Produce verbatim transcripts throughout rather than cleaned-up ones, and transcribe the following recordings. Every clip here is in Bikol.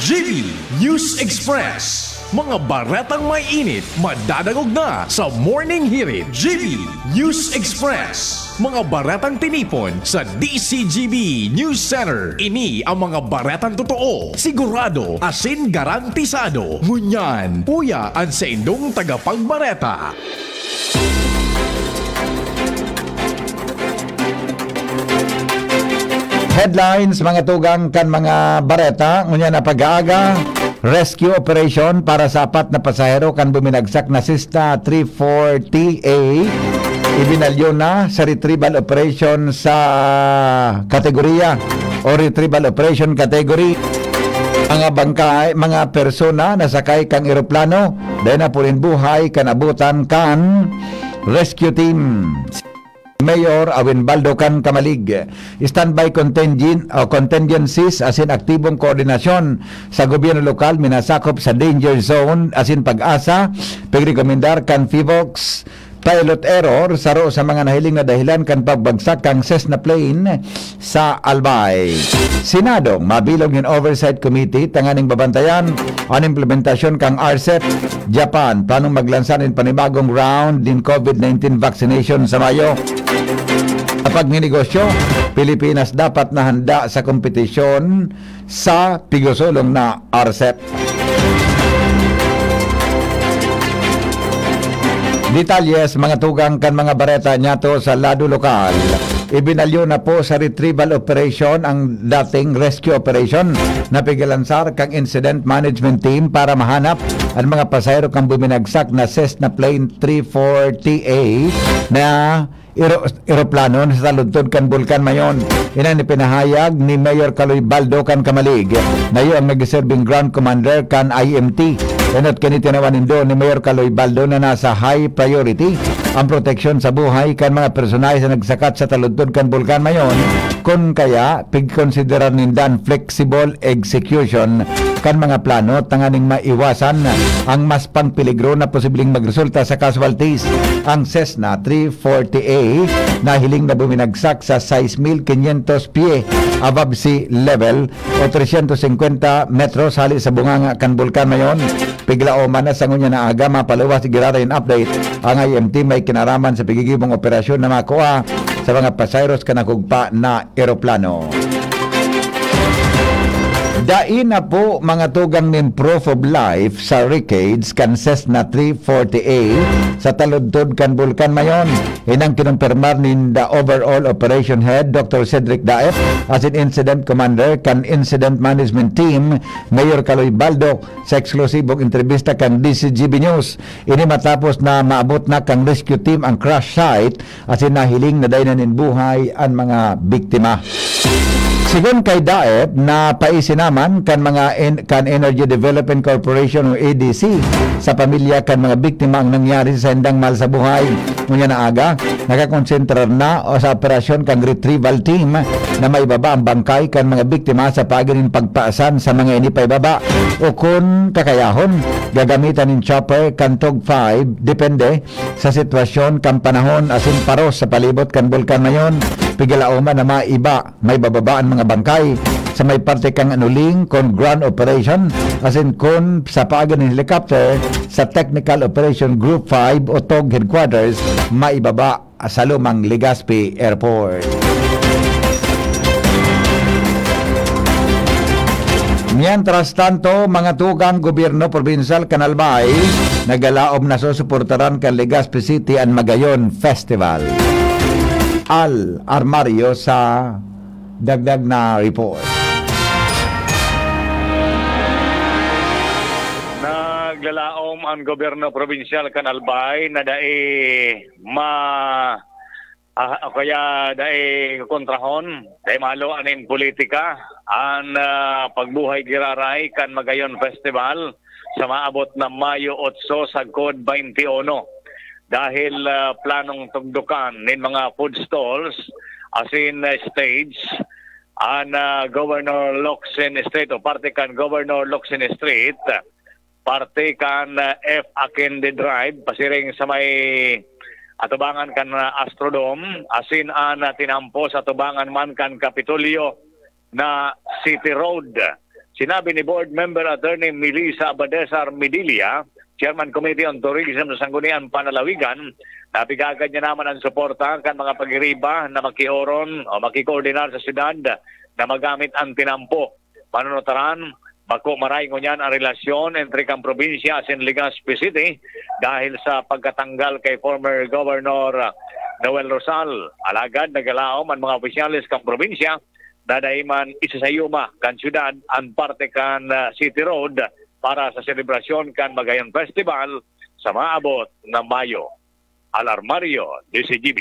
G B News Express. Mga baretang may init, madadangog na sa Morning Hirit. G B News Express. Mga baretang tinipon sa D C G B News Center. Ini ang mga baretang totoo, sigurado, asin garantisado. Ngunyan, uya an saindong tagapagbareta. Headlines, mga tugang kan mga bareta. Ngunyan na pag-aaga, rescue operation para sa apat na pasahero kan buminagsak na Cessna three forty A. Ibinalyo na sa retrieval operation sa kategorya o retrieval operation category. Mga bangkay, mga persona na sakay kang eroplano, dai na purin buhay kan abutan kan rescue team. Mayor Awin Baldo kan Camalig. Standby contingent o contingencies asin aktibong koordinasyon sa gobyerno lokal minasakop sa danger zone asin pag-asa, pigrekomendar kan PHIVOLCS. Pilot error, saro sa mga nahiling na dahilan kan pagbagsak kan Cessna plane sa Albay. Senado, mabilog nin Oversight Committee tanganing babantayan an implementasyon kan RCEP. Japan, planong maglansa nin panibagong round nin COVID nineteen vaccination sa Mayo. Sa pagninegosyo, Pilipinas dapat na handa sa kompetisyon sa pigosolong na RCEP. Detalles, mga tugang kan mga bareta niyato sa lado lokal. Ibinalyo na po sa retrieval operation ang dating rescue operation na pigalansar kang incident management team para mahanap ang mga pasahero kan buminagsak na Cessna plane three forty A na ero-, eroplano na sa taludtod kan Bulkan Mayon. Inan ipinahayag ni Mayor Kaloy Baldo kan Camalig, na iyo ang nagserbing ground commander kan I M T. Enot kini tinawan nindo ni Mayor Kaloy Baldo na nasa high priority ang proteksyon sa buhay kan mga personahe sa nagsakat sa taludtod kan Bulkan Mayon, kun kaya pigkonsiderar nindan flexible execution kan mga plano tanganing maiwasan ang mas pangpeligro na posibleng magresulta sa casualties. Ang Cessna three forty A nahiling na buminagsak sa sais mil quinientos pye above sea level o trescientos cincuenta metros hali sa bunganga kan Bulkan Mayon. Piglaoman na sa ngunyan na aga, mapaluwas giraray an update. Ang I M T may kinaraman sa pigigibong operasyon na makua sa mga pasayros kan nakugpa na eroplano. Dai na po mga tugang nin proof of life sa wreckage kan Cessna three forty A sa taludtod kan Bulkan Mayon. Inang kinumpirmar nin the overall operation head, Doctor Cedric Daep, asin incident commander kan incident management team, Mayor Kaloy Baldo, sa eksklusibong entrebista kan D C G B News. Ini matapos na maabot na kan rescue team ang crash site asin nahiling na dai na nin buhay an mga biktima. Sigon kay Daep, napaisinaman kan mga en-, kan Energy Development Corporation o E D C sa pamilya kan mga biktima ang nangyari sa saindang mahal sa buhay. Ngunyan na aga, nakakonsentrar na o sa operasyon kan retrieval team na maibaba ang bangkay kan mga biktima sa paagi nin pagpaasan sa mga ini paibaba. O kun kakayahon, gagamitan nin chopper kan Tug five, depende sa sitwasyon kan panahon asin paros sa palibot kan Bulkan Mayon. Pigalaoman na maiba, maibababa an mga bangkay sa may parte kan Anuling kun ground operation, asin kun sa paagi nin helicopter sa Technical Operation Group five o Tug Headquarters, maibaba sa lumang Legazpi Airport. Mientras tanto, mga tugang, gobyerno probinsyal kan Albay, nagalaom na susuportaran kan Legazpi City an Magayon Festival. Al Armario sa dagdag na report. Naglalaom ang gobyerno probinsyal kan Albay na dai ma-, ah, o kaya dai kontrahon, dai malo aning politika, an, ah, pagbuhay giraray kan Magayon Festival sa maabot na Mayo otso sagkod twenty-one. Dahil, ah, planong tugdokan nin mga food stalls asin, ah, stage an, ah, Governor Locsin Street o parte kan Governor Locsin Street, parte kan, ah, F Aquende Drive, pasiring sa may atubangan kan, ah, Astrodome, asin an, ah, tinampo sa atubangan man kan Kapitolyo na City Road. Sinabi ni Board Member Attorney Melissa Abadesar Medilla, Chairman Committee on Tourism sa Sangguniang Panlalawigan, na pigagad niya naman ang suporta kan mga pagiriba na makioron o makikoordinar sa syudad na magamit ang tinampo. Manunutaran, bako maray ngunyan ang relasyon entre kan probinsya asin Legazpi City dahil sa pagkatanggal kay former Governor Noel Rosal. Alagad nagalaom ang mga opisyales kan probinsya na dai man isasayuma kan syudad an parte kan, ah, City Road para sa selebrasyon kan Magayon Festival sa maabot na Mayo. Alarmario, D C G B.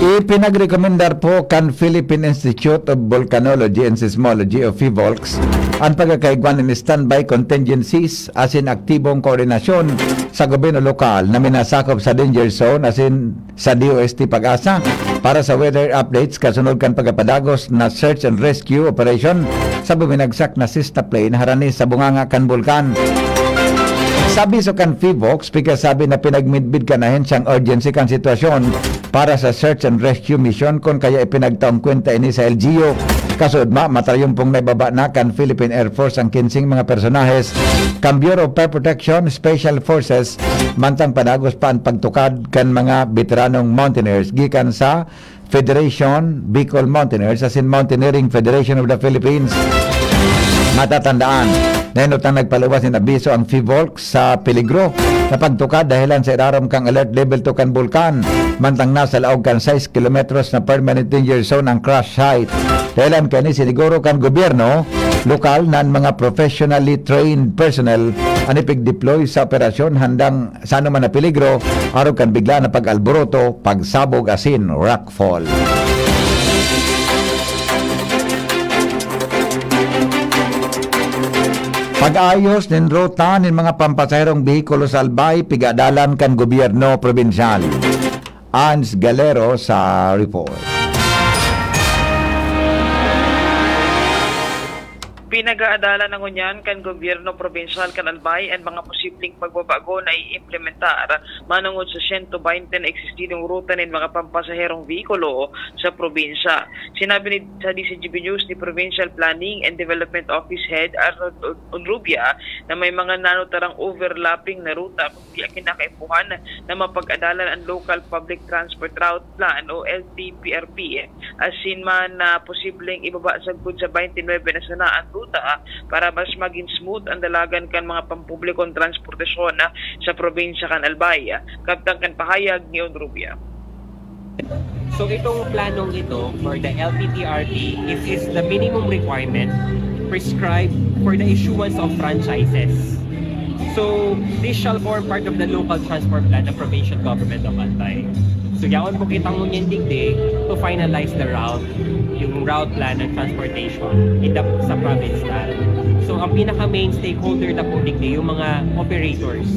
Ipinagrekomendar po kan Philippine Institute of Volcanology and Seismology o PHIVOLCS an pagkakaigwa nin standby contingencies asin aktibong koordinasyon sa gobyerno lokal na minasakop sa danger zone asin sa D O S T PAGASA para sa weather updates kasunod kan pagkapadagos na search and rescue operation sa buminagsak na sista plane harani sa bunganga kan bulkan. Sa abiso kan PHIVOLCS, pigkasabi na pinagmidbid kan ahensyang urgency kan sitwasyon para sa search and rescue mission kun kaya ipinagtaong kwenta ini sa L G U. Kasuodma, matayong pong naibaba na kan Philippine Air Force ang kinsing mga personahes kan Bureau of Fire Protection Special Forces, mantang padagos pa an pagtukad kan mga beteranong mountaineers gikan sa Federation Bicol Mountaineers asin Mountaineering Federation of the Philippines. Matatandaan, nainutang nagpaluwas nin abiso ang PHIVOLCS sa peligro na pagtukad dahelan sa irarom kan Alert Level two kan bulkan, mantang nasa laog kan sais kilometros na permanent danger zone ang crash site. Dahelan kaini, siniguro kan gobyerno lokal na an mga professionally trained personnel an ipig-deploy sa operasyon handang sa anoman na peligro, arog kan bigla na pag-alboroto, pagsabog asin rockfall. Pag-ayos nin ruta nin mga pampasaherong behikulo sa Albay, pigadalan kan gobyerno probinsyal. Ans Galero sa report. Pinag-aadalan na ngunyan kan gobyerno probinsyal kan Albay an mga posibleng pagbabago na iimplementar manongod sa siyento baynte na existidong ruta nin mga pampasaherong behikulo sa probinsya. Sinabi ni, sa D C G B News ni Provincial Planning and Development Office Head Arnold Onrubia na may mga nanutarang overlapping na ruta kundi ang kinakaipuhan na mapag-adalan ang Local Public Transport Route Plan o L T P R P. Asin man na posibleng ibaba sagkod sa twenty-nine na sana ang ruta para mas maging smooth ang dalagan kan mga pampublikong transportasyon sa probinsya kan Albay, kabtang kan pahayag ni Onrubia. So itong planong ito for the L T P R P, it is the minimum requirement prescribed for the issuance of franchises. So this shall form part of the local transport plan ng provincial government of Albay. So yaon po kita ngunyan digdi to finalize the route, yung route plan ng transportation in the, sa province na. So ang pinaka main stakeholder na po digdi yung mga operators.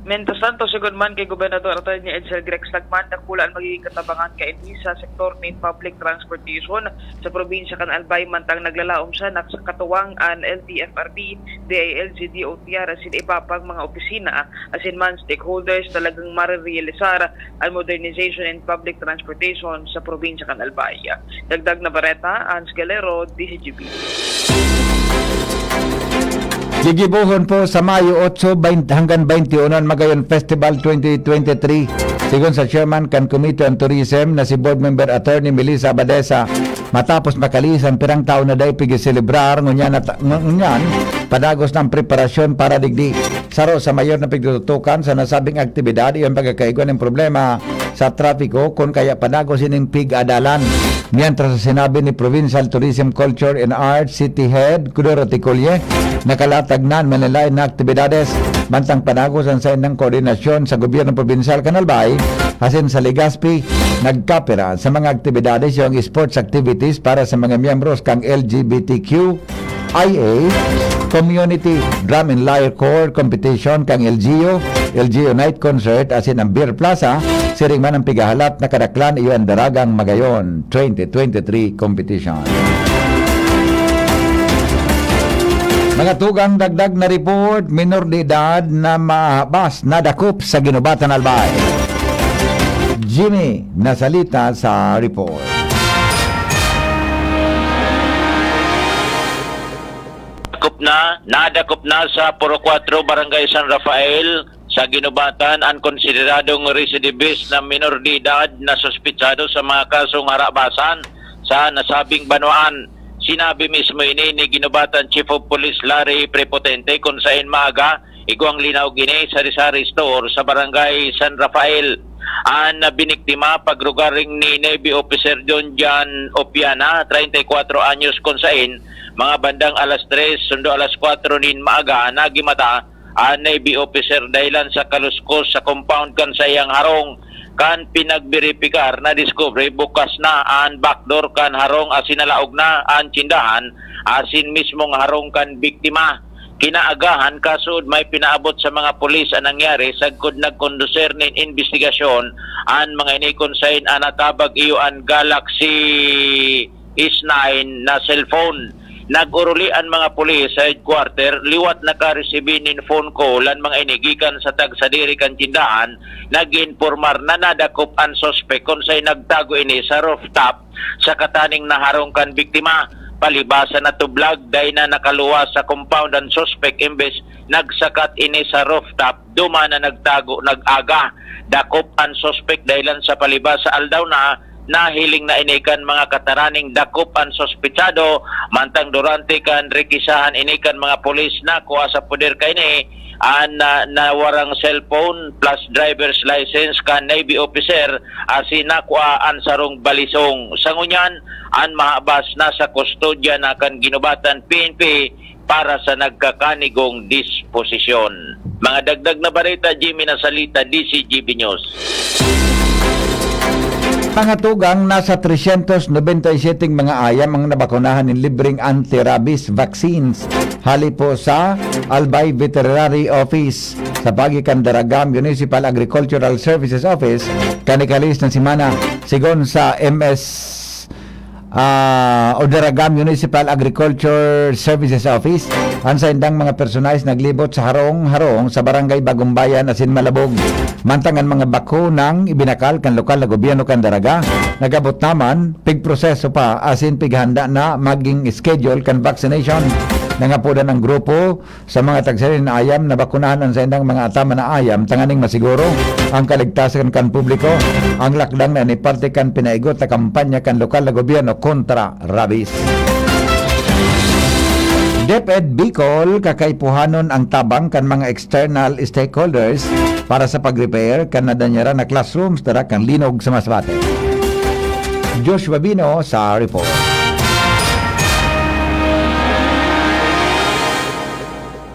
Mientras tanto, sagkod man kay Gobernador Attorney Edsel Grex Lagman, dakula an magiging katabangan kaini sa sektor nin public transportation sa probinsya kan Albay, mantang naglalaom siya na sa katuwang an L T F R B, D I L G, D O T R asin iba pang mga opisina asin man stakeholders, talagang marerealisar an modernization and public transportation sa probinsya kan Albay. Dagdag na bareta, Hans Galero, D C G B. Gigibohon po sa Mayo otso, baynte hanggang baynte uno an Magayon Festival twenty twenty-three. Sigon sa chairman kan Committee on Tourism na si Board Member Attorney Melissa Abadesa, matapos makalihis ang pirang taon na dai pigiselebrar, ngunyan, ngunyan padagos na ang preparasyon para digdi. Saro sa mayor na pigtututukan sa nasabing aktibidad iyo an pagkakaigwa nin problema sa trapiko kun kaya padagos ining pig-adalan. Mientras sa sinabi ni Provincial Tourism, Culture and Arts City Head Kudoro Ticolle, nakalatag na an manlaen na aktibidades, mantang padagos an saindang koordinasyon sa gobyerno probinsyal kan Albay asin sa Legazpi. Nagkapira sa mga aktibidades yung sports activities para sa mga miyembros kang L G B T Q I A, Community Drum and Lyre Corps Competition kang L G U, L G U Night Concert asin ang Beer Plaza, siring man ang pigahalat na kadaklan iyo ang Daragang Magayon twenty twenty-three competition. Mga tugang dagdag na report, minor de edad na mahabas nadakop sa Guinobatan, Albay. Jimmy Nasalita sa report. na, nadakop na sa Purok Cuatro, Barangay San Rafael, sa Guinobatan, ang konsideradong recidivist na minor de edad na suspetsado sa mga kasong harabasan sa nasabing banwaan. Sinabi mismo ini ni Guinobatan Chief of Police Larry Prepotente, kun saen maaga, igwang linaog ini sa sari-sari store sa Barangay San Rafael. An biniktima, pagrugaring ni Navy Officer John Jan Opiana, treinta y cuatro anyos, kun saen, mga bandang alas tres sundo alas kwatro nin maaga, nagimata an Navy officer dahilan sa kaluskos sa compound kan saiyang harong. Kan pinagberipikar, nadiskubre bukas na an backdoor kan harong asin nalaog na an tsindahan asin mismong harong kan biktima. Kinaagahan, kasuod may pinaabot sa mga pulis an nangyari, sagkod nagkondusir nin imbestigasyon an mga ini, kun saen an natabag iyo an Galaxy S nine na cellphone. Nag-oruli an mga pulis sa headquarter liwat nakaresibi nin phone call an mga ini gikan sa tagsadiri kan tindahan, nag-iinpormar na nadakop an suspek kun saen nagtago ini sa rooftop sa kataning naharong kan biktima. Palibasa natublag, dai na nakaluwas sa compound an suspek, imbes nagsakat ini sa rooftop, duman na nagtago nag-aga. Dakop an suspek dahilan sa palibasa aldaw na nahiling na ini kan mga kataraning dakop an suspetsado, mantang durante kan rekisahan ini kan mga pulis, nakua sa poder kaini an, ah, nawarang cellphone plus driver's license kan Navy officer, asin nakua an sarong balisong. Sa ngunyan, an mahabas nasa kustodya na kan Guinobatan P N P para sa nagkakanigong disposisyon. Mga dagdag na bareta, Jimmy Nasalita, D C G B News. Mga tugang, nasa tresyentos nobenta y siyete mga ayam ang nabakunahan nin libreng anti-rabies vaccines hali po sa Albay Veterinary Office sa paagi kan Daraga Municipal Agricultural Services Office kan nakalis na semana, sigon sa M S ah, o Daraga Municipal Agriculture Services Office, an saindang mga personahes naglibot sa harong-harong sa Barangay Bagumbayan asin Malabog. Mantang an mga bakunang ibinakal kan lokal na gobyerno kan Daraga, nag-abot naman, pigproseso pa asin pighanda na magin schedule kan vaccination. Nangapodan ang grupo sa mga tagsadiri na ayam na bakunahan an saindang mga ataman na ayam tanganing masiguro ang kaligtasan kan publiko. Ang lakdang na ini parte kan pinaigot na kampanya kan lokal na gobyerno kontra rabies. DepEd Bicol kakaipuhanon ang tabang kan mga external stakeholders para sa pag-repair kan nadanyaran na classrooms dara kan linog sa Masbate. Joshua Bino sa report.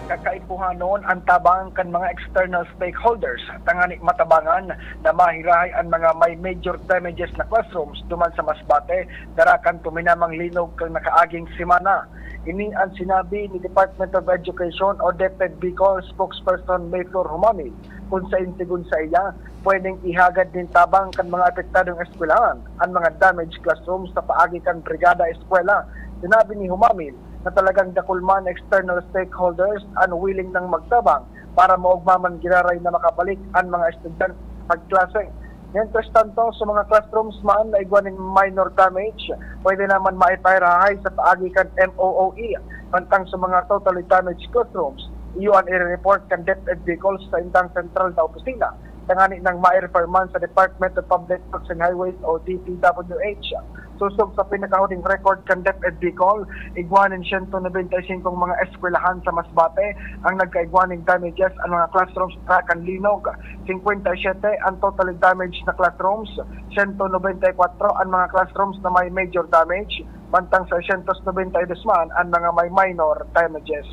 Kakaipuhanon an tabang kan mga external stakeholders tangani matabangan na mahirahay an mga may major damages na classrooms duman sa Masbate, dara kan tuminamang linog kan nakaaging semana. Ini an sinabi ni Department of Education o DepEd Bicol spokesperson Mayflor Humamil, kun saen sigon saiya, pwedeng ihagad nin tabang kan mga apektadong eskwelahan an mga damaged classrooms sa paagi kan Brigada Eskwela. Sinabi ni Humamil na talagang dakul man external stakeholders an willing nang magtabang para maogma man giraray na makabalik an mga estudyante pagklase. Mientras tanto, sa mga classrooms man na igwa nin minor damage, pwede naman maipahirahay sa paagi kan M O O E. Mantang sa mga totally damaged classrooms, iyo an ire-report kan DepEd Bicol sa indang sentral na opisina, tangani nang ma-refer man sa Department of Public Works and Highways o D P W H. Sosog sa pinakahuling record kan DepEd Bicol, igwa nin siyento nobenta y singko mga eskwelahan sa Masbate ang nagkaigwa nin damages an mga classrooms sa kan linog. Singkwenta y siyete an totally damaged na classrooms, siyento nobenta y kwatro an mga classrooms na may major damage, mantang seiscientos nobenta y dos man an mga may minor damages.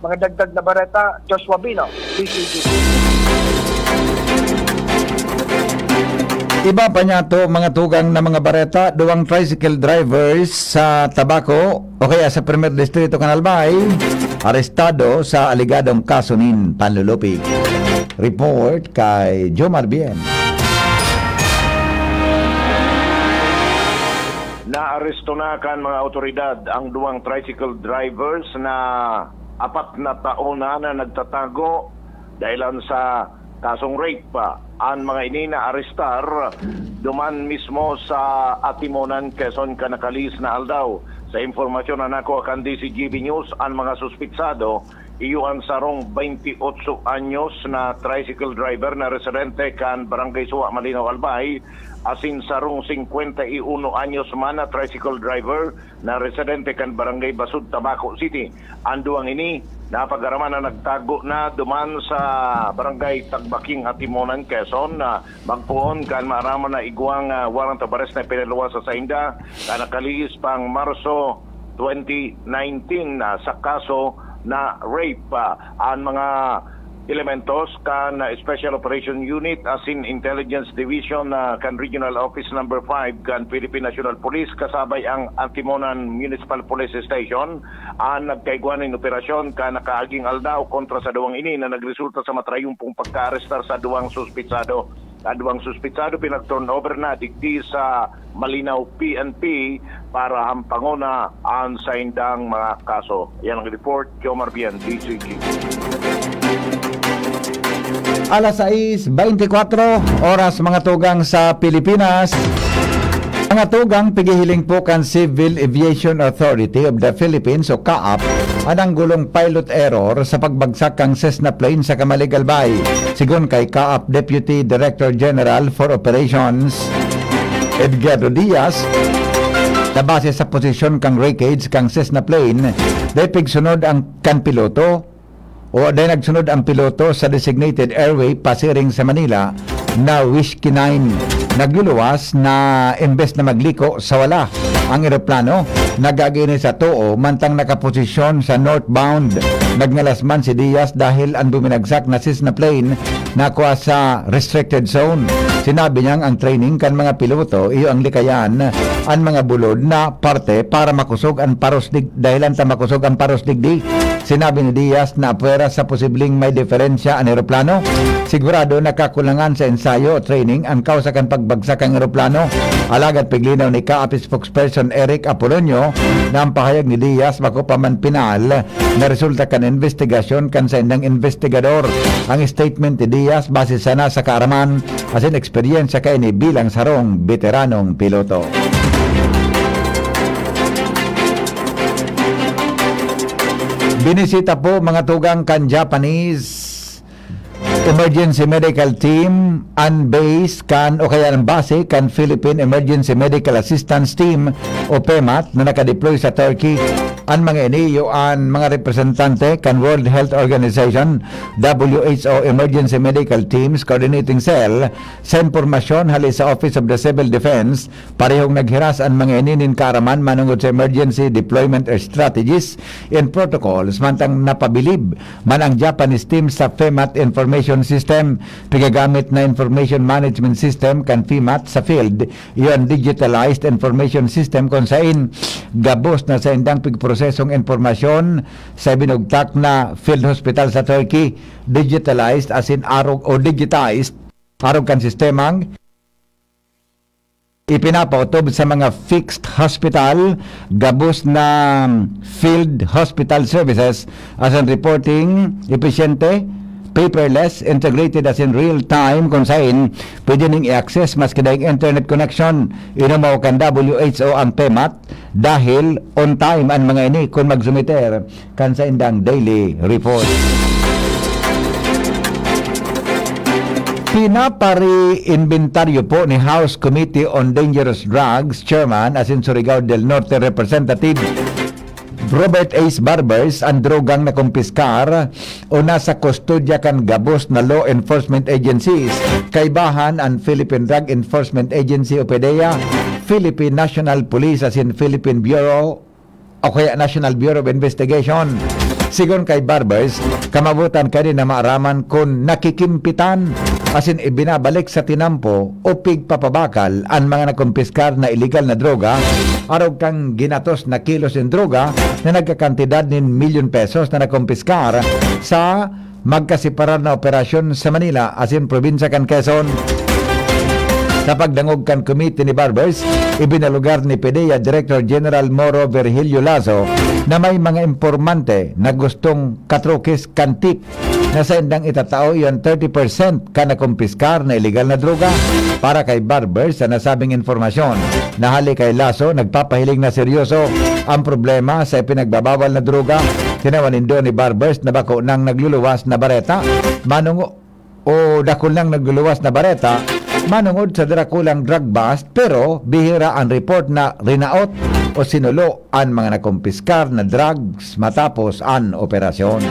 Mga dagdag na bareta, Joshua Bino, D C G. Iba pa niya to, mga tugang na mga bareta, duwang tricycle drivers sa Tabaco o kaya sa Primer Distrito kan Albay, arestado sa aligadong kaso nin panlulupig. Report kay Jomar Bien. Naaresto na kan mga awtoridad ang duwang tricycle drivers na apat na taon na, na nagtatago dahilan sa kasong rape. An mga ini naarestar duman mismo sa Atimonan, Quezon, kan nakalis na aldaw. Sa impormasyon na nakuha kan D Z G B News, an mga suspitsado iyo an sarong twenty-ocho anyos na tricycle driver na residente kan Barangay Suwa, Malinaw, Albay, asin sarong singkwenta y uno anyos man na tricycle driver na residente kan Barangay Basud, Tabaco City. An duwang ini napag-araman na nagtago na duman sa Barangay Tagbaking, Atimonan, Quezon, na magpoon kan maaraman na igwang, ah, warrant of arrest na pinaluwas sa sainda, kan nakalihis pang Marso twenty nineteen, ah, sa kaso na rape. Ah, an mga elementos kan, ah, Special Operation Unit asin Intelligence Division, ah, kan Regional Office Number five kan Philippine National Police kasabay ang Atimonan Municipal Police Station an nagkaigwa nin operasyon kan nakaaging aldaw kontra sa duwang ini na nagresulta sa matrayumpong pagkaarestar sa duwang suspitsado. An duwang suspitsado pinag-turnover na digdi sa Malinaw P N P para hampangona an saindang mga kaso. Yan ang report, Jomar Bien, D Z G. Alas sais beintikwatro, oras mga tugang sa Pilipinas. Mga tugang, pigihiling po kan Civil Aviation Authority of the Philippines o CAAP an anggulong pilot error sa pagbagsak kan Cessna plane sa Camalig, Albay. Sigon kay CAAP Deputy Director General for Operations, Edgardo Diaz, na base sa posisyon kan wreckage kan Cessna plane, dai pigsunod ang kan piloto o dai nagsunod ang piloto sa designated airway pasiring sa Manila na Whiskey nine. Nagluluwas na imbes na magliko sa wala ang eroplano, nag-agi ini sa too, mantang nakaposisyon sa northbound. Nagngalas man si Diaz dahil an buminagsak na Cessna plane nakua sa restricted zone. Sinabi niyang ang training kan mga piloto iyo ang likayan an mga bulod na parte para makosog an paros dig-, dahilan ta makosog an paros digdi. Sinabi ni Diaz na apwera sa posibleng may diferensya an eroplano. Sigurado nakakulangan sa ensayo o training an kausa kan pagbagsak kan eroplano. Alagad piglinaw ni CAAP spokesperson Eric Apolonio na ang pahayag ni Diaz bako pa man pinal na resulta kan investigasyon kan saindang investigador. Ang statement ni Diaz base sana sa kaaraman asin eksperyensya kaini bilang sarong beteranong piloto. Binisita po, mga tugang, kan Japanese Emergency Medical Team an base kan o kaya ang base kan Philippine Emergency Medical Assistance Team o PEMAT na nakadeploy sa Turkey. An mga ini iyo an mga representante kan World Health Organization, W H O Emergency Medical Teams Coordinating Cell, sa impormasyon hali sa Office of the Civil Defense, parehong naghiras an mga ini nin kaaraman manongod sa emergency deployment strategies and protocols, mantang napabilib man ang Japanese team sa PEMAT Information System. Pigagamit na Information Management System kan PEMAT sa field, iyo an digitalized information system kun sain gabos na saindang pigprosesong impormasyon sa ibinugtak na field hospital sa Turkey, digitalized asin arog o digitized, arog kan sistemang ipinapaotob sa mga fixed hospital, gabos na field hospital services, asin reporting, episyente, paperless, integrated asin real-time, kun sain pwede ning i-access maski daing internet connection. Inumaw kan W H O ang PEMAT dahil on time an mga ini kun magsumiter kan saindang daily report. Pinapari-inventaryo po ni House Committee on Dangerous Drugs Chairman asin Surigao del Norte Representative Robert Ace Barbers an drogang nakumpiskar o nasa kustodya kan gabos na law enforcement agencies, kaibahan an Philippine Drug Enforcement Agency o PDEA, Philippine National Police asin Philippine Bureau o kaya National Bureau of Investigation. Sigon kay Barbers, kamawotan kani na maaraman kun nakikimpitan asin ibinabalik sa tinampo o pigpapabakal an mga nakumpiskar na iligal na droga, arog kan ginatos na kilos nin droga na nagkakantidad nin milyon pesos na nakumpiskar sa magkaseparar na operasyon sa Manila asin probinsya kan Quezon. Sa pagdangog kan komite ni Barbers, ibinalugar ni PDEA Director General Moro Virgilio Lazo na may mga impormante na gustong katrukis kan tip na saindang itatao iyan thirty percent kan nakumpiskar na iligal na droga. Para kay Barbers, sa nasabing informasyon na hali kay Lasso, nagpapahiling na seryoso ang problema sa ipinagbabawal na droga. Tinawan nindo ni Barbers na bako nang nagluluwas na bareta, manungo o dakul nang nagluluwas na bareta, manungod sa darakulang drug bust, pero bihira ang report na rinaot o sinulo an mga nakumpiskar na drugs matapos an operasyon.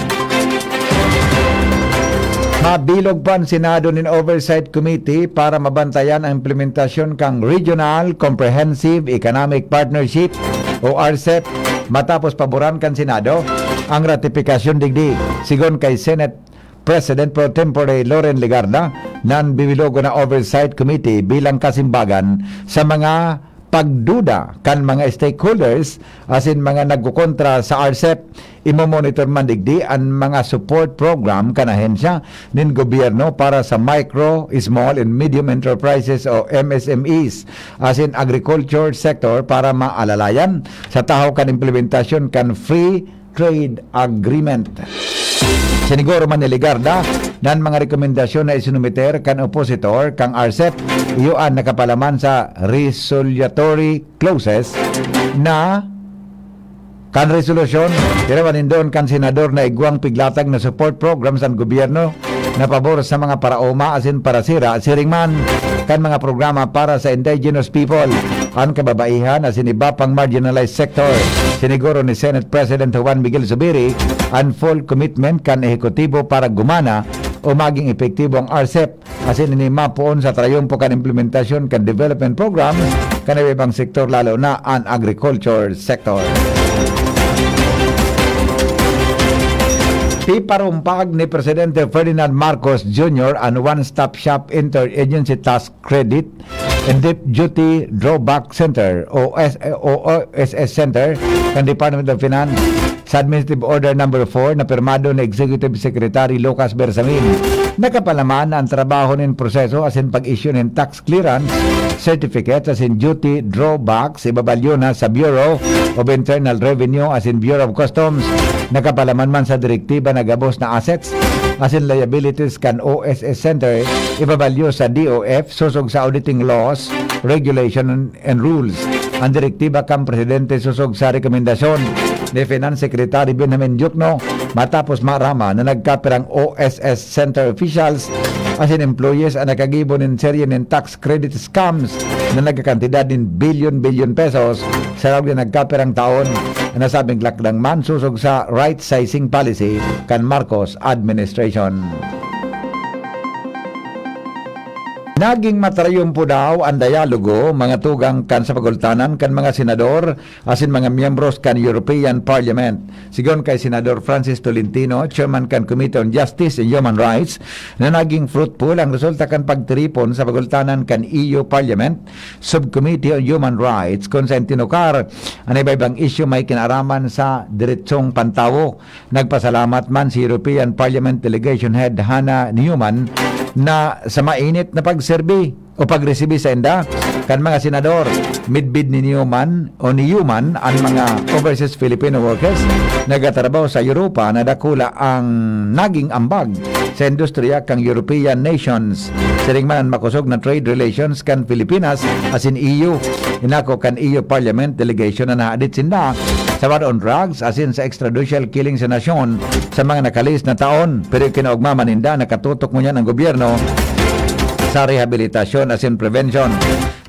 Mabilog pa an Senado nin Oversight Committee para mabantayan ang implementasyon kan Regional Comprehensive Economic Partnership o RCEP matapos paboran kan Senado ang ratifikasyon digdi. Sigon kay Senate President pro tempore Loren Legarda, nan bibilogo na Oversight Committee bilang kasimbagan sa mga pagduda kan mga stakeholders asin mga nagkokontra sa RCEP. Imo-monitor man digdi an mga support program kan ahensya nin gobyerno para sa micro, small and medium enterprises o M S M Es asin agriculture sector para maalalayan sa tahaw kan implementasyon kan free trade agreement. Siniguro man ni Legarda na an mga rekomendasyon na isinumiter kan opositor kan RCEP iyo an nakapalaman sa resolutory clauses na kan resolusyon. Tinawan nindo kan senador na igwang piglatag na support programs an gobyerno na pabor sa mga paraoma asin parasira, siring man kan mga programa para sa indigenous people, an kababaihan asin iba pang marginalized sector. Siniguro ni Senate President Juan Miguel Zubiri an full commitment kan ehekutibo para gumana o maging epektibo ang RCEP, asin ini mapoon sa trayumpo kan implementasyon kan development programs kan iba-ibang sektor, lalo na an agriculture sector. Iparumpag ni Presidente Ferdinand Marcos Junior an One-Stop Shop Interagency Tax Credit and Duty Drawback Center o S-, o S S Center kan Department of Finance sa Administrative Order Number four na pirmado ni Executive Secretary Lucas Bersamin. Nakapalaman na an trabaho nin proseso asin pag-issue nin tax clearance certificates asin duty drawbacks ibabalyo na sa Bureau of Internal Revenue asin Bureau of Customs. Nakapalaman man sa direktiba na gabos na assets asin liabilities kan O S S Center ibabalyo sa D O F sosog sa auditing laws, regulation and rules. An direktiba kan presidente sosog sa rekomendasyon ni Finance Secretary Benjamin Diokno matapos maaraman na nagkapirang O S S Center officials asin employees an nakagibo nin serye nin tax credit scams na nagkakantidad nin bilyon-bilyon pesos sa laog na nagkapirang taon. An nasabing lakdang man sosog sa right sizing policy kan Marcos administration. Naging matrayumpo daw an dialogo, mga tugang, kan sa pagultanan kan mga senador asin mga miyembros kan European Parliament. Sigon kay Senador Francis Tolentino, chairman kan Committee on Justice and Human Rights, na naging fruitful ang resulta kan pagtiripon sa pagultanan kan E U Parliament Subcommittee on Human Rights, kun sa tinukar an iba-ibang isyu may kinaaraman sa diretsong pantawo. Nagpasalamat man si European Parliament Delegation Head Hannah Newman na sa mainit na pagserbi o pagresibi sainda kan mga senador. Midbid ni Newman o ni Newman an mga overseas Filipino workers nagtatrabaho sa Europa na dakula ang naging ambag sa industriya kan European nations. Siring man an makosog na trade relations kan Pilipinas asin E U. Inako kan E U Parliament delegation na nahadit sinda sa war on drugs asin sa extrajudicial killing sa nasyon sa mga nakalihis na taon, pero kinaogma man ninda nakatutok ngunyan ang gobyerno sa rehabilitasyon asin prevention.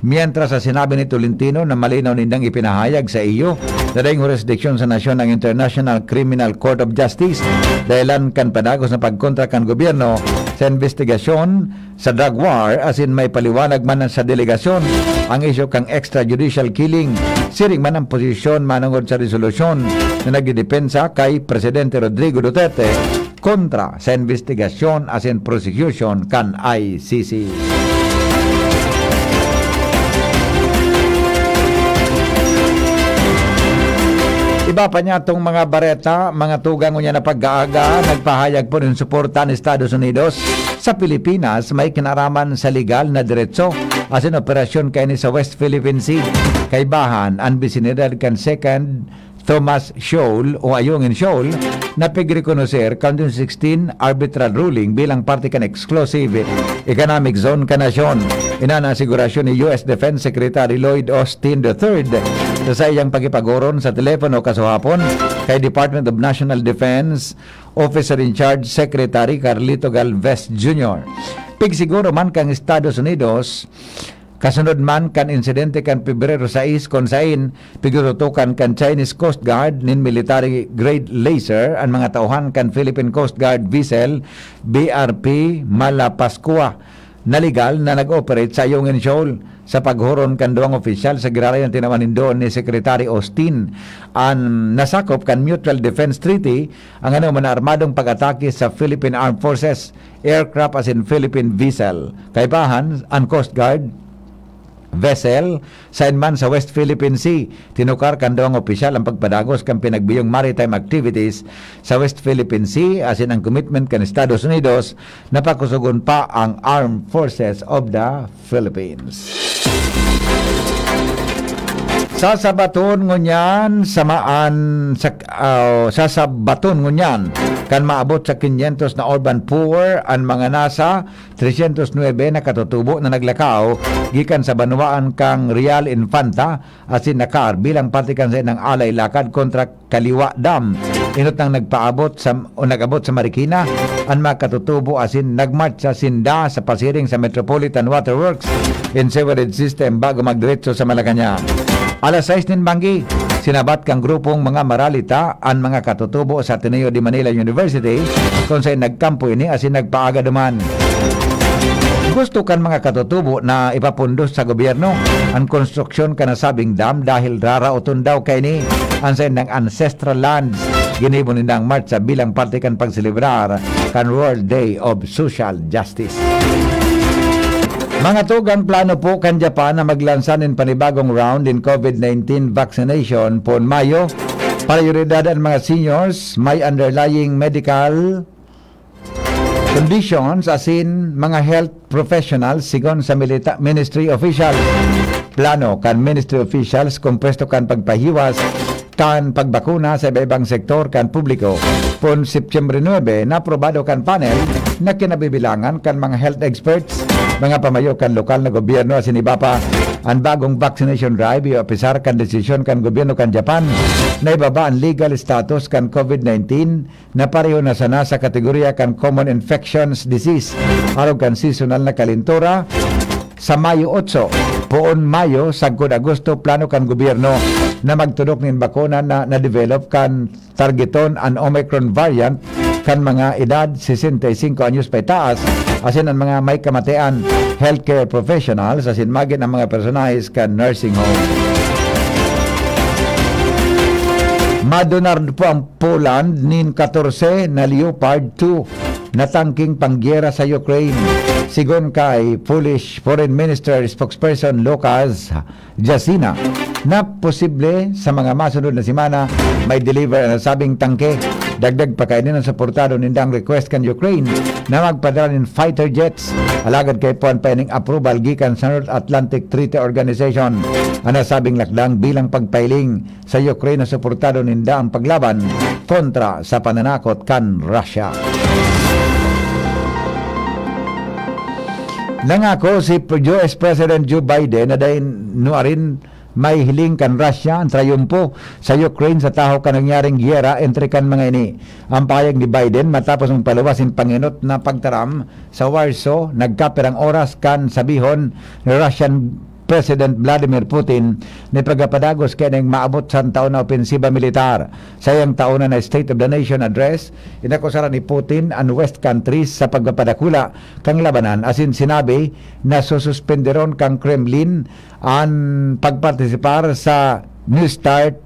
Mientras sa sinabi ni Tolentino na malinaw nindang ipinahayag sa E U na daing hurisdiksyon sa nasyon ang International Criminal Court of Justice, dahilan kan padagos na pagkontra kan gobyerno sa investigasyon sa drug war, asin may paliwanag man sa delegasyon ang isyu kan extrajudicial killing. Siring man ang posisyon manongod sa resolusyon na nagdedepensa kay Presidente Rodrigo Duterte kontra sa investigasyon asin prosecution kan I C C. Iba pa niya tong mga bareta, mga tugang, unya na pag-aaga, nagpahayag po ng suporta ang Estados Unidos sa Pilipinas may kinaraman sa legal na diretso asin operasyon kaini sa West Philippine Sea. Kaibahan, ang bisinidad kan Second Thomas Scholl o Ayungin Scholl na pigrekonoser kan twenty sixteen arbitral ruling bilang parte kan exclusive economic zone kan nasyon. Iyan an asegurasyon ni U S Defense Secretary Lloyd Austin the third sa saiyang pakipag-oron sa telepono kasuhapon kay Department of National Defense Officer in Charge Secretary Carlito Galvez Junior. Pigsiguro man kan Estados Unidos, kasunod man kan insidente kan Pebrero sais, kun sain pigtututukan kan Chinese Coast Guard nin military grade laser an mga tauhan kan Philippine Coast Guard vessel B R P Malapascua na legal na nag-operate sa Ayungin Shoal. Sa paghuron kan duwang opisyal sa giraray na tinawan nin doon ni Secretary Austin, an nasakop kan Mutual Defense Treaty ang anoman na armadong pag-atake sa Philippine Armed Forces aircraft asin Philippine vessel. Kaibahan, an Coast Guard vessel sain man sa West Philippine Sea. Tinukar kan duwang opisyal ang pagpadagos kan pinagbiyong maritime activities sa West Philippine Sea asin ang commitment kan Estados Unidos na pakusogon pa ang Armed Forces of the Philippines. Sasabaton ngunyan, samaan sa, ah, sasabaton ngunyan kan maabot sa quinientos na urban poor an mga nasa trescientos nuebe na katutubo na naglakaw gikan sa banwaan kan Real Infanta asin Nakar bilang parte kan saindang alay lakad kontra Kaliwa Dam. Inot nang nagpaabot sa, o nag-abot sa Marikina an mga katutubo asin nagmartsa sinda sa pasiring sa Metropolitan Waterworks and Sewerage System bago magdiretso sa Malacañang. Alas sais nin banggi, sinabat kan grupong mga maralita an mga katutubo sa Ateneo de Manila University, kun sain nagkampo ini asin nagpaaga duman. Gusto kan mga katutubo na ipapundos sa gobyerno an konstruksyon kan nasabing dam dahil raraoton daw kaini an saindang ancestral lands. Ginibo nindang martsa bilang parte kan pagselebrar kan World Day of Social Justice. Mga tugang, plano po kan Japan na maglansa nin panibagong round nin COVID nineteen vaccination poon Mayo. Prioridad an mga seniors, may underlying medical conditions asin mga health professionals, sigon sa milita-, ministry official. Plano kan ministry officials kung pwesto kan pagpahiwas kan pagbakuna sa iba-ibang sektor kan publiko. Poon Septyembre nuebe, naaprobado kan panel na kinabibilangan kan mga health experts, mga pamayo kan lokal na gobyerno asin iba pa. An bagong vaccination drive iyo apisar kan desisyon kan gobyerno kan Japan na ibaba an legal status kan COVID nineteen na pareho na sana sa kategorya kan common infections disease arog kan seasonal na kalintura. Sa Mayo otso, poon Mayo sagkod Agosto, plano kan gobyerno na magtudok nin bakuna na na-develop kan targeton an Omicron variant kan mga edad sesenta y cinco anyos paitaas asin an mga may kamatean, healthcare professionals asin magin ang mga personahes kan nursing home. Madonar po ang Poland nin katorse na Leopard two na tangking panggyera sa Ukraine. Sigon kay Polish Foreign Minister spokesperson Lucas Jasina, na posible sa mga masunod na semana may deliver ang nasabing tangke. Dagdag pa kaini na suportado ninda ang request kan Ukraine na magpadala nin fighter jets, alagad kaipuhan pa ining approval gikan sa North Atlantic Treaty Organization. Ang nasabing lakdang bilang pagpahiling sa Ukraine na suportado ninda ang paglaban kontra sa pananakot kan Russia. Nangako si U S President Joe Biden na dai nuarin mahihiling kan Russia an trayumpo sa Ukraine sa tahaw kan nangyaring giyera entre kan mga ini. Ang pahayag ni Biden matapos magpaluwas nin pangenot na pagtaram sa Warsaw, nagkapirang oras kan sabihon ni Russian President Vladimir Putin na ipagapadagos kaining maabot sa taon na opensiba militar. Sa iyang taon na State of the Nation Address, inakusaran ni Putin an West countries sa pagpapadakula kan labanan asin sinabi na sususpenderon kan Kremlin an pagpartisipar sa New START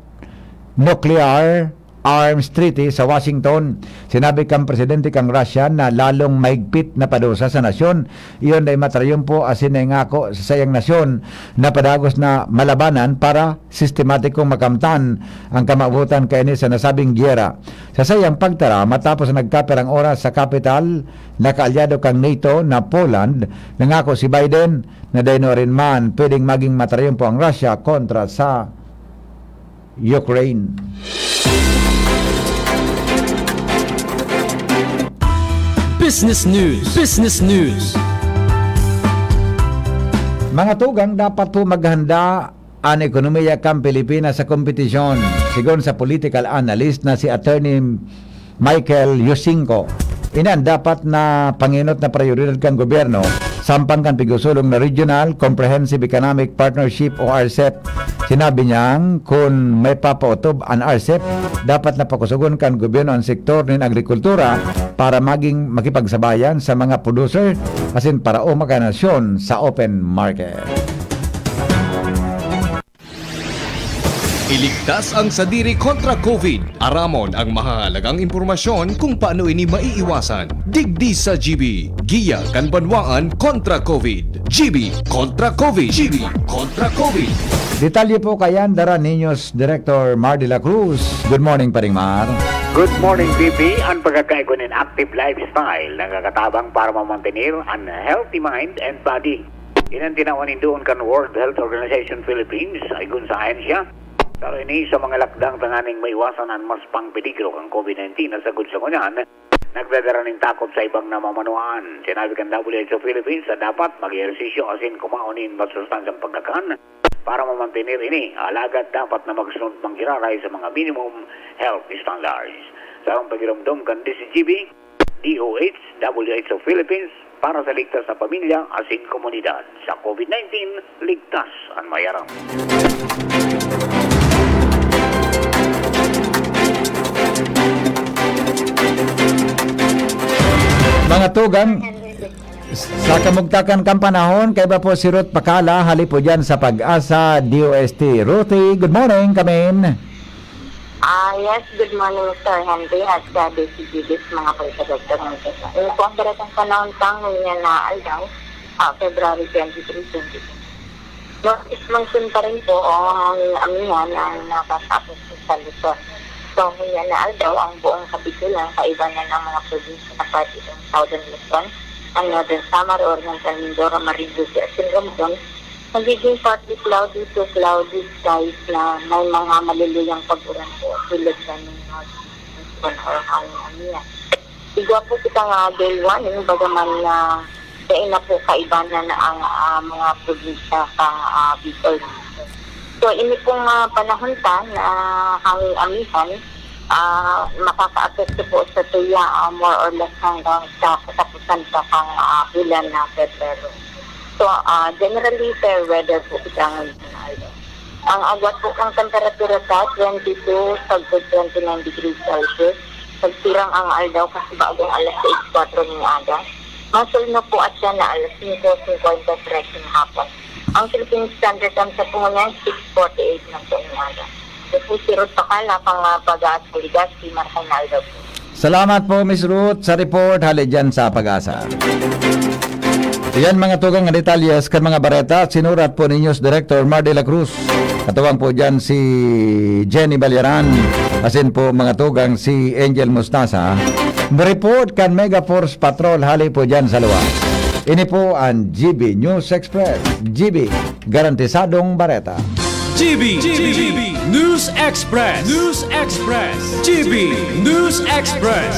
nuclear arms treaty sa Washington. Sinabi kan presidente kan Russia na lalong mahigpit na padusa sa nasyon iyon dai matrayumpo asin naingako sa saiyang nasyon na padagos na malabanan para sistematikong makamtan ang kamawotan kaini sa nasabing giyera. Sa saiyang pagtara, matapos na nagkapirang oras sa kapital na kaalyado kan NATO na Poland, nangako si Biden na dai nuarin man pwedeng maging matrayumpo ang Russia kontra sa Ukraine. Business News. Business News. Mga tugang, dapat po maghanda an ekonomiya kan Pilipinas sa kompetisyon, sigon sa political analyst na si Attorney Michael Yusinko. Ini an dapat na pangenot na prayoridad kan gobyerno, sampang kan pigsusulong na Regional Comprehensive Economic Partnership o RCEP. Sinabi niyang kun may papaotob an RCEP, dapat na pakusogon kan gobyerno an sektor nin agrikultura para maging makipagsabayan sa mga producer asin paraoma kan nasyon sa open market. Iligtas ang sadiri kontra COVID. Aramon ang mahahalagang impormasyon kung paano ini maiiwasan. Digdi sa G B, Giya kan Banwaan kontra COVID. G B kontra COVID. G B kontra COVID. Detalye po kayan, dara ninyos Director Mar de la Cruz. Good morning, Paring Mar. Good morning, B B. Ang pagkakaigo nin active lifestyle nagkakatabang para mamantener an healthy mind and body. Ini an tinawan nin duon kan World Health Organization Philippines, ay kun sa ahensya. Pero ini sa mga lakdang tanganing maiwasan an mas pang peligro kan COVID nineteen na sagkod sa ngunyan, nagdadara nin takot sa ibang namamanuan. Sinabi kan W H O Philippines na dapat mag-ehersisyo asin kumaon nin masustansyang pagkakan para mamantener ini. Alagad dapat na magsunod manggiraray sa mga minimum health standards. Sa pagiromdom kan D C G B, D O H, W H O Philippines, para sa ligtas na pamilya asin komunidad. Sa COVID nineteen, ligtas an mayaram. Mga tugang, sa kamugtakan kan panahon, kaiba po si Ruth Pakala, hali po dyan sa Pag-asa D O S T. Ruthie, good morning, kamin. Ah, yes, good morning, Sir Henry, at sa D C G Ds, mga pagkadagdag ng isa. Yung po ang daratang panahon pang ngayon na aldaw, ah, February twenty-three, twenty-two. Northeast monsoon pa rin po ang amihan ang nakasapit sa Luzon. So, ngayon na aldaw, ang buong Kabigulan, kaiba na ng mga probinsya na parte ng Southern Luzon, ang Northern Samar, Oriental Mindoro, Marinduque at Sirgamdon, magiging partly cloudy to cloudy skies na may mga maluluyang pag-uran po tulad na ng northeast monsoon or hangin amihan. Igwa po kita nga day one, yung bagaman na dai na po kaibanan na ang ah, mga probinsya sa ah, Bicol. So, ini pong ah, panahon ta na hangin amihan, ah, makakaapekto po sa tuya ah, more or less hanggang sa katapusan pa kang ah, bulan na Pebrero. So, ah, generally, fair weather po kita ngayon. Ang agwat po kang temperatura sa twenty-two sagkod twenty-nine degrees Celsius. Nagtirang ang aldaw kasi bagong alas sais kwatro ning aga. Masulno po at siya na alas singko singkwenta tres ng hapon. Ang Philippine Standard Time sa po ngayon, six forty-eight na po ng aga. Ito po si Ruth Pakala, pang uh, Pag-aas Legazpi, Marikina, Aldao po. Salamat po, Miss Ruth, sa report hali dyan sa Pag-asa. Iyan mga tugang na detalyes kan mga bareta at sinurat po ni News Director Mar de la Cruz. Katuwang po dyan si Jenny Balyaran. Asin po mga tugang si Angel Mustasa. Report kan Mega Force Patrol hali po dyan sa luwas. Ini po ang G B News Express. G B, garantisadong bareta. G B, G B, News Express, News Express, G B News Express.